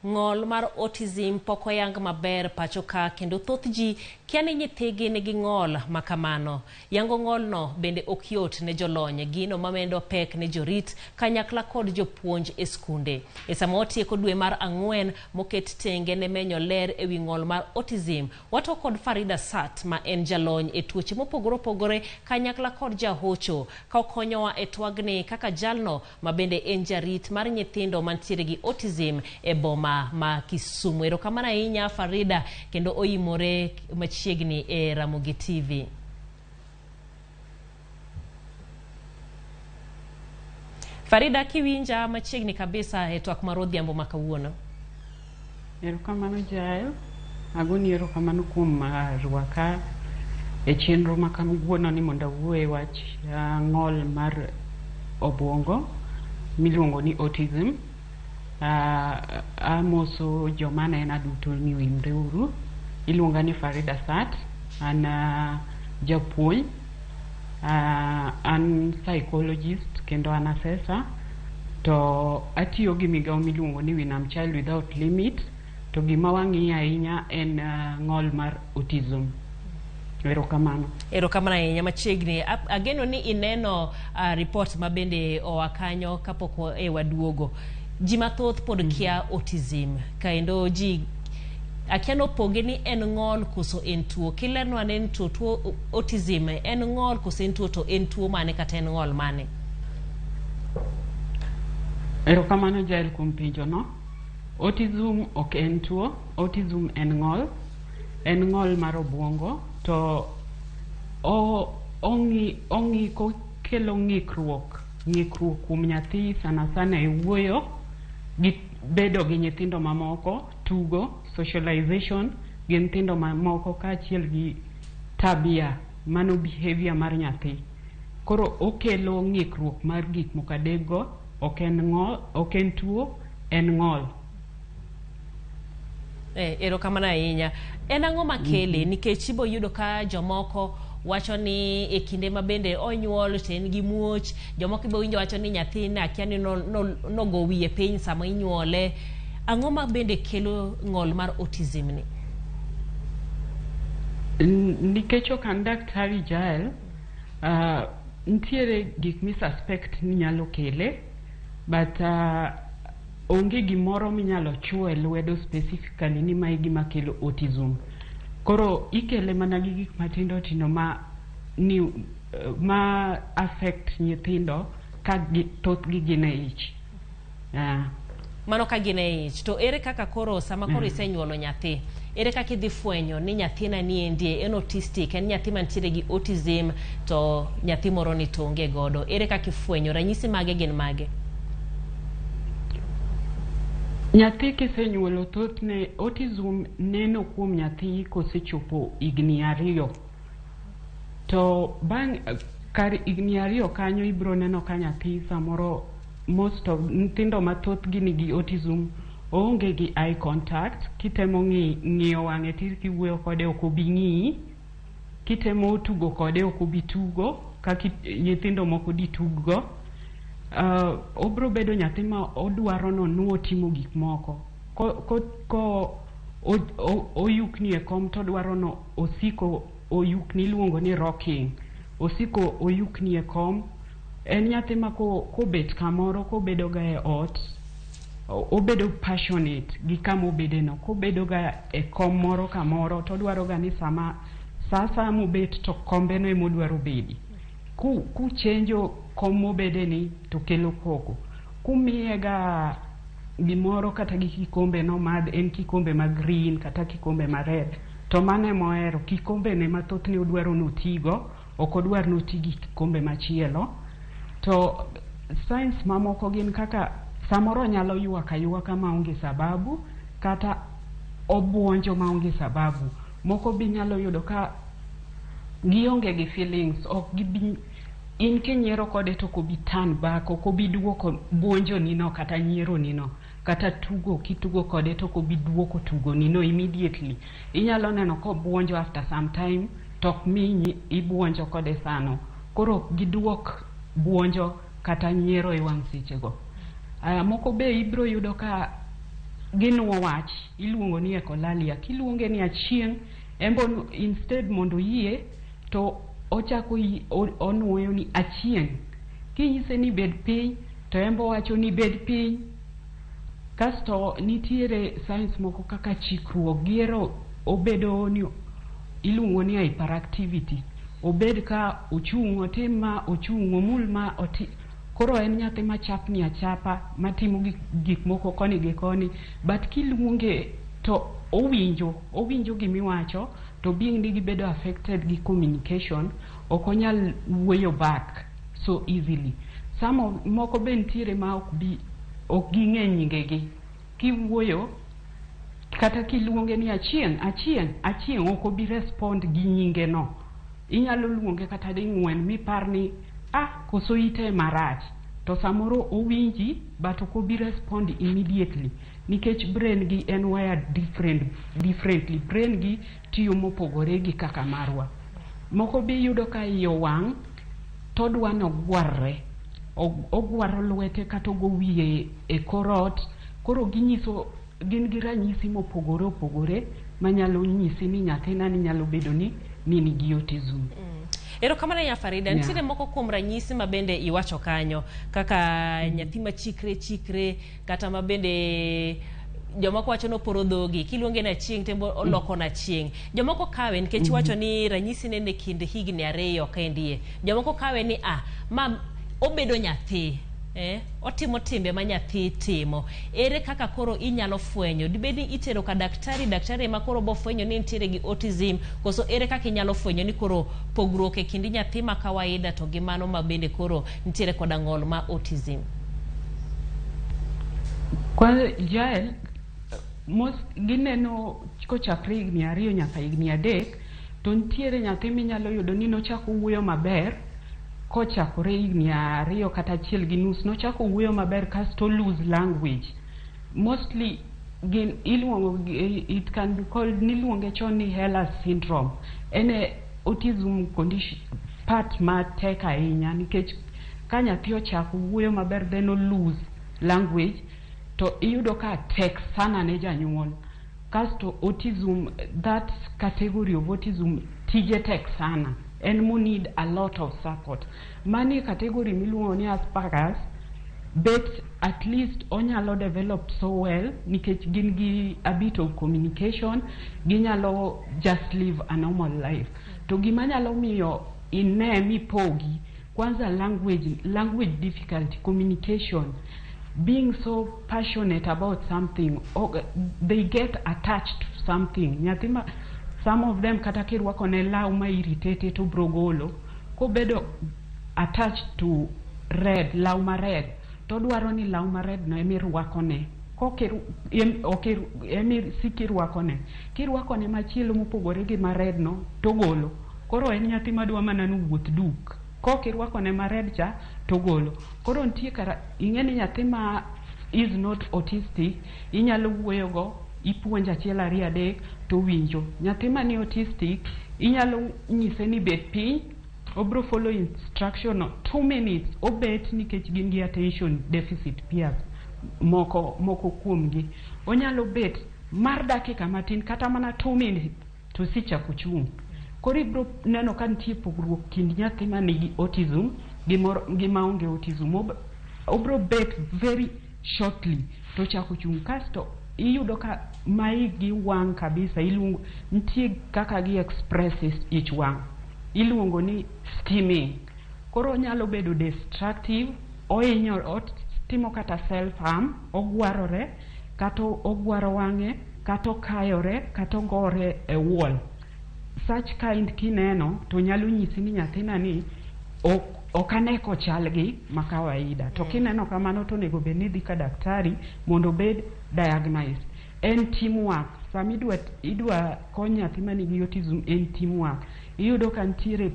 Ng'ol mar autism pok oyang maber pacho ka kendo thoth ji kia ni nyithigi nigi ng'ol ma kamano. Yango ng'olno bende ok yot ne jolony, gino mamendo pek ne jorit kanyakla kod jopuonj e skunde. E sama watieko dwe mar ang'wen moket tenge ne menyo ler e wi ng'ol mar autism, wato kod Farida Sat ma en jalony e tuoche mopogore opogore kanyakla kod jahocho ka okonyowa e twagni kaka jalno ma bende en jarit mar nyithindo mantiere gi autism e boma ma Kisumu. Erokamano ahinya Farida, kendo oimore machiegni e Ramogi TV. Farida, kiwinja machiegni kabisa e twak mar odhiambo ma kawuono. Erokamano Jael, agoni erokamano kuom rwaka e chenro ma kawuono ni mondo awuo e wach ng'ol mar obuongo miluongo ni autism. Amoso joma nena duto ni oimre uru. Iluonga ni Farida Sat, an japuonj, an psychologist kendo an assessor to atiyo gi migawo miluongo ni Winam Child Without Limit to gima wang'iyo ahinya en ng'ol mar autism. Erokamano. Erokamano ahinya machiegni. Ageno ni ineno report ma bende oa kanyo kapok e waduogo. Ji mathoth pod kia autism kendo ji akia nopoge ni en ng'ol koso en tuo. Kilernwa ne ni to tuo autism en ng'ol koso en tuo to en tuo mane kata en ng'ol mane? Erokamano Jael kuom penjo no. Autism ok en tuo, autism en ng'ol. En ng'ol mar obuongo to ong'iko kelo ng'ikruok, ng'ikruok kuom nyathi sana sana e wuoyo gi bedo gi nyithindo mamoko, tugo, socialization gi nyithindo mamoko kaachiel gi tabia, mano behavior mar nyathi. Koro okelo ng'ikruok mar gik moko adek go, ok en ng'ol, ok en tuo, en ng'ol. Erokamano ahinya. En ang'o makele? Nikech ibo yudo ka jomoko wacho ni e kinde ma bende onyuol to en gi muoch, jomoko ibo winjo wacho ni nyathina akia ni nogo wiye piny sama inyuole. Ang'o ma bende kelo ng'ol mar autism ni? Nikech ok an daktari Jael, nitiere gik mi suspect ni nyalo kele, but onge gimoro minyalo chuo e lwedo specifically ni mae gima kelo autism. Koro ikele mana gi gik matindo tindo ma ni ma affect nyithindo ka thothgi gin e ich. Mano ka gin e ich. To ere kaka koro sama koro isenyuolo nyathi, ere kaka idhi fwenyo ni nyathina ni endie en autistic, en nyathi mantiere gi autism to nyathi moro ni to onge godo. Ere kaka ifwenyo? Ranyisi mage gin mage? Nyathi kisenyuolo thothne autism neno kuom nyathi kosechopo higni 2. To bang' kar higni 2 kanyo ibiro neno ka nyathi samoro most of nyithindo mathothgi nigi autism oonge gi eye contact, kitemo ng'iyo wang'e tir kiwuoyo kode ok obi ng'iyi, kitemo tugo kode ok obi tugo kaka nyithindo moko ditug go. Obiro bedo nyathi ma odwaro nonuo timo gik moko. Ko oyukni e kom to odwaro no osiko oyukni iluongo ni rocking. Osiko oyukni e kom. En nyathi ma kobet kamoro kobedo ga e ot, obedo passionate gi kama obede no. Kobedo ga e kom moro kamoro to odwaro ga ni sama sa asaya mobet to kombe no ema odwaro bede. Kuchenjo kom mobede ni to kelo koko. Kumiye ga gimoro kata gi kikombe nomadh, en kikombe ma green kata kikombe ma red, to mano ema ohero. Kikombe ne ma thothne odwaro notigo, ok odwar noti gi kikombe machielo. To signs mamoko gin kaka samoro onyalo ywak aywaka maonge sababu, kata obuonjo maonge sababu. Moko be inyalo yudo ka gionge gi feelings, ok gibi, in kinyiero kode to ok obi turn back, ok obi duoko buonjoni no kata nyieroni no, kata tugo kitugo kode to ok obi duoko tugoni no immediately. Inyalo neno kobuonjo after some time to ok mi ibuonjo kode sano. Koro ok giduok buonjo kata nyiero e wang' sechego. Moko be ibiro yudo ka Ginuo wach iluongo ni echolalia. Kiluonge ni achieng', embo instead mondo oyie to ochako onuoyo ni achieng'. Kinyise ni bed piny to embo owacho ni bed piny. Kasto nitiere signs moko kaka chikruok, gihero obedo ni iluongo ni hyperactivity. Obed ka ochung' otim ma, ochung' omul ma oti. Koro en nyathi machapni achapa, matimo gik moko koni gi koni. But kiluonge to owinjo, owinjo gimiwacho, to being ni gibedo affected gi communication, ok onyal wuoyo back so easily. Some of, moko be nitiere ma ok bi, ok ging'e nyingegi. Kiwuoyo, kata kiluonge ni achieng', achieng', achieng', ok obi respond gi nyinge no. Inyalo luonge kata ding'wen mipar ni, ah, koso ite marach. To samoro owinji, but ok obi respond immediately. Nikech brain gi en wired differently. Brain gi tiyo mopogore gi kaka marwa. Moko be iyudo ka iye owang', todwa nogwarre. Ogwaro lwete kata ogo wiye e kor ot. Koro ginyiso, gin gi ranyisi mopogore opogore manyalo nyisi ni nyathina ni nyalo bedo ni nigi autism. Erokamano ahinya Farida. Nitiere moko kuom ranyisi ma bende iwacho kanyo kaka nyathi machikre chikre kata ma bende jomoko wacho ni oporo dhogi kiluonge ni achieng' to oloko na chieng'. Jomoko kawe nikech iwacho ni ranyisi nene kind higni 2 kendie. Jomoko kawe ni ah ma obedo nyathi. Otimo timbe ma nyathi timo. Ere kaka koro inyalo fwenyo? Dibed ni itero ka daktari, daktari ema koro bo fwenyo ni nitiere gi autism, koso ere kaka inyalo fwenyo ni koro pogruok e kind nyathi ma kawaida to gi mano ma bende koro nitiere koda ng'ol ma autism? Kwa Jael, most gineno kochakre higni 2 nyaka higni 3, to nitiere nyathi minyalo yudo ni nochako wuoyo maber kochakore higni 2 kata 1.5, nochako wuoyo maber kasto lose language. Mostly gin iluongo, it can be called, niluonge chon ni Ehlers syndrome. En e autism condition part matek ahinya nikech ka nyathi ochako wuoyo maber then o lose language to iyudo ka tek sana ne janyuol. Kasto autism, that category of autism tije tek sana. En mo need a lot of support. Mani category miluongo ni Asperger's, bet at least onyalo develop so well nikech gin gi a bit of communication, ginyalo just live a normal life. To gima nyalo miyo ine mipogi, kwanza language difficulty, communication, being so passionate about something, or they get attached to something. Nyathi ma, some of them kata kirwako ne law ma irritate to bro golo, kobedo attached to red, law ma red, to dwaro ni law ma red no emirwako ne. Emi kirwako ne. Kirwako ne machielo mopogore gi ma red no, to golo. Koro en nyathi madwa mana ni wuoth duk. Kok irwako ne ma red cha, to golo. Koro nitie kara, ing'e ni nyathi ma is not autistic, inyalo wuoyo go, ipuonjo 1 2 3 to winjo. Nyathi mani autistic, inyalo nyise ni bed piny, obro follow instruction no 2 minutes, obet nikech gin gi attention deficit peers moko, moko kuomgi. Onyalo bet mar dakika matin kata mana 2 minutes to sichako chung'. Koro ibro neno ka nitie pogruok kind nyathi manigi autism gi moro gi maonge autism. Obro bet very shortly to ochako chung', kasto iyudo ka ma igi wang' kabisa, iluongo nitie kaka gi express ich wang', iluongo ni stimming. Koro onyalo bedo destructive, ohinyo, otimo kata self harm, ogwarore kata ogwaro wang'e kata okayore kata ogore e wall. Such kind kineno to nyalo nyisi ni nyathina ni ok ane kochal gi ma kawaida. To kineno kamano to onego bed ni idhi ka daktari mondo obed diagnosed. En teamwork. Sama idwa kony nyathi manigi autism en teamwork. Iyudo ka nitiere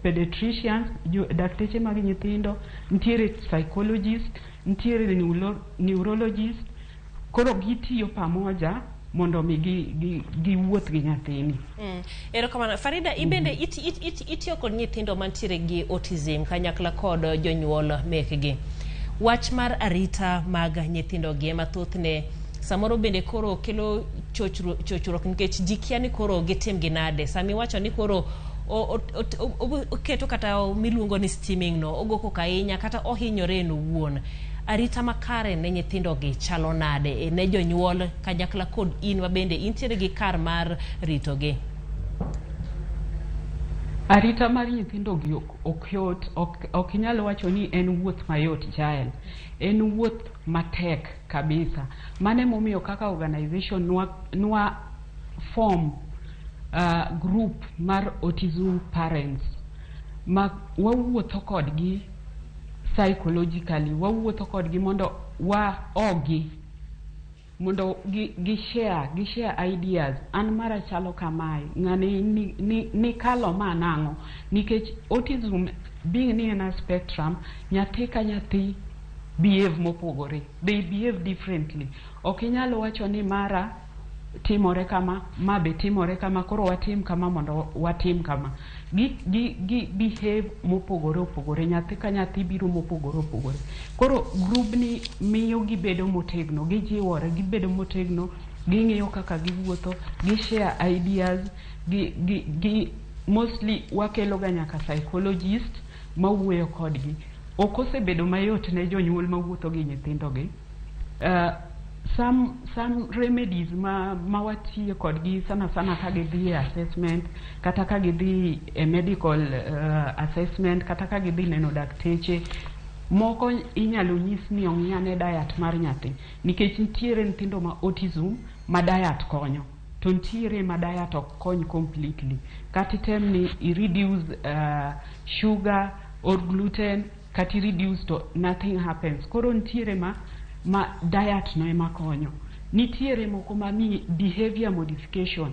pediatricians, dakteche mag nyithindo, nitiere psychologist, nitiere neurologist. Koro gitiyo pamoja mondo mi giwuoth gi nyathini. Erokamano. Farida, ibende itiyo kod nyithindo mantiere gi autism kanyakla kod jonyuol mekgi. Wach mar arita mag nyithindogi ema thothne Samoro bende koro kelo chochruok nikech ji kia ni koro gitim gi nade. Sama iwacho ni koro oketo kata miluongo ni stimming no, ogo koko ahinya kata ohinyore en owuon. Arita makare ne nyithindogi chalo nade ne jonyuol kanyakla kod in mabende intiere gi kar mar ritogi? Arita mar nyithindo gi ok yot, ok inyal wacho ni en wuoth mayot Jael. En wuoth matek kabisa. Mano emomiyo kaka organization nwa form group mar autism parents ma wawuotho kodgi psychologically, wawuotho kodgi mondo wa ogi mondo gi share ideas. An mara chalo kamae, ng'ani ni kalo ma nang'o, nikech autism being ni en a spectrum, nyathi ka nyathi behave mopogore, they behave differently. Ok inyal wacho ni mara timore kama, ma be timore kama, koro watim kama mondo watim kama. Gi behave mopogore opogore, nyathi ka nyathi biro mopogore opogore. Koro grubni miyo gibedo motegno, gijiwore, gibedo motegno, ging'iyo kaka giwuotho, gi share ideas, gi mostly wakelo ga nyaka psychologist mawuoyo kodgi. Ok osebedo mayot ne jonyuol mawuotho gi nyithindogi. Some remedies ma watiyo kodgi sana sana ka gidhi e assessment, kata ka gidhi e medical assessment, kata ka gidhi neno dakteche moko, inyalo nyis ni ong'i ane diet mar nyathi, nikech nitiere nyithindo ma autism ma diet konyo, to nitiere ma diet ok kony completely. Kata item ni i reduce sugar or gluten, kata i reduce, to nothing happens. Koro nitiere ma diet no ema konyo, nitiere moko ma mi behavior modification.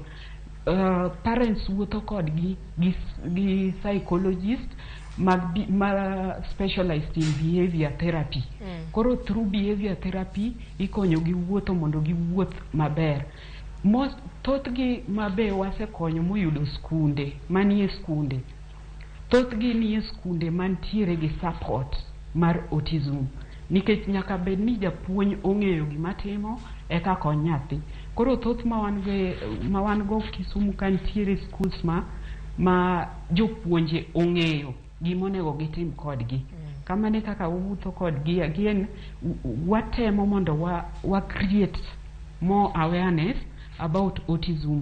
Parents wuotho kodgi gi psychologist mag ma specialized in behavior therapy. Koro through behavior therapy ikonyo gi wuotho mondo giwuoth maber. Most, thothgi mabe wasekonyo moyudo skunde manie skunde, thothgi nie skunde mantiere gi support mar autism, nikech nyaka bed ni japuonj ong'eyo gima timo eka kony nyathi. Koro thoth ma wan go Kisumu ka, nitiere schools ma jopuonje ong'eyo gima onego gitim kodgi. Kamano e kaka wawuotho kodgi. Again, watemo mondo wa create more awareness about autism.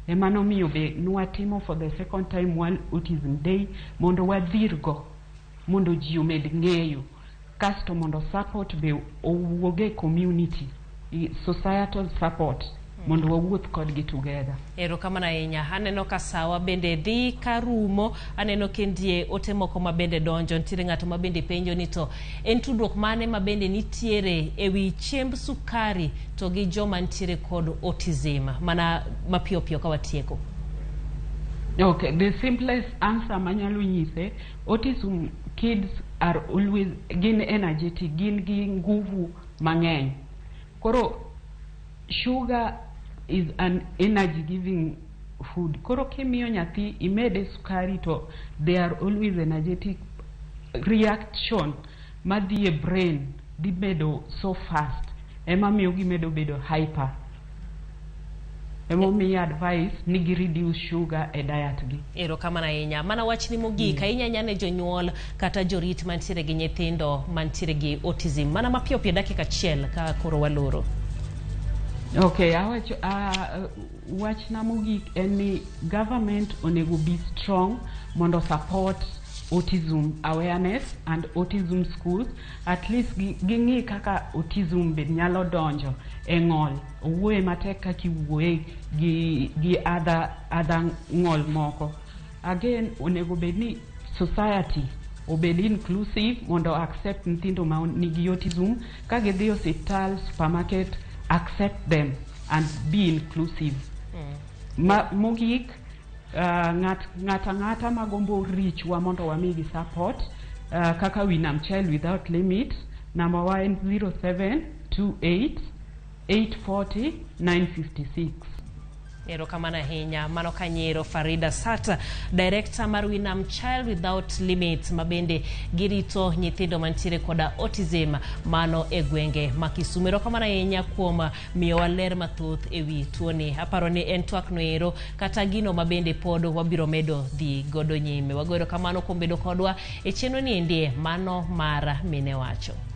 Ema nomiyo be nwatimo for the second time World Autism Day, mondo wadhirgo mondo ji omed ng'eyo, kasto mondo support be owuog e community, societal support, mondo wawuoth kodgi together. Erokamano ahinya. Aneno ka sawa bende dhi ka rumo. Aneno kendie ote moko ma bende donjo. Nitiere ng'ato ma bende penjo ni to en tudruok mane ma bende nitiere ewi chiemb sukari to gi joma nitiere kod autism? Mana mapiyo piyo ka watieko. Okay, the simplest answer manyalo nyise, autism kids are always gin energetic, gin gi nguvu mang'eny. Koro sugar is an energy giving food. Koro kimiyo nyathi imede sukari to they are always energetic, reaction madhi e brain dhi bedo so fast, ema miyo gimedo bedo hyper. Emomiyo advice ni gi reduce sugar e diet gi. Erokamano ahinya. Mana wachni mogik ahinya ahinya ne jonyuol kata jorit mantiere gi nyithindo mantiere gi autism, mana mapiyo piyo, dakika achiel ka koro waloro. Okay, awacho wachna mogik en ni government onego be strong mondo support autism awareness and autism schools. At least ging'i kaka autism be nyalo donjo e ng'ol. Owuoye matek kaka iwuoye gi other ng'ol moko. Again, onego bed ni society obed inclusive mondo accept nyithindo ma nigi autism. Ka gidhi osiptal, supermarket, accept them and be inclusive. Mogik, ng'at ang'ata magombo reach wa mondo wamigi support, kaka Winam Child Without Limit, namba wa en 0728 840 956. Erokamano ahinya. Mano Kanyero Farida Sata, director mar Winam Child Without Limits, ma bende girito nyithindo mantiere koda autism mano e gwenge ma Kisumu. Erokamano ahinya kuom miyowa ler mathoth e wi tuoni. Aparo ni en twak noero kata gino ma bende pod wabiro medo dhi godo nyime. Wago erokamano kuom bedo kodwa e chenro ni endi mano mar Mine Wacho.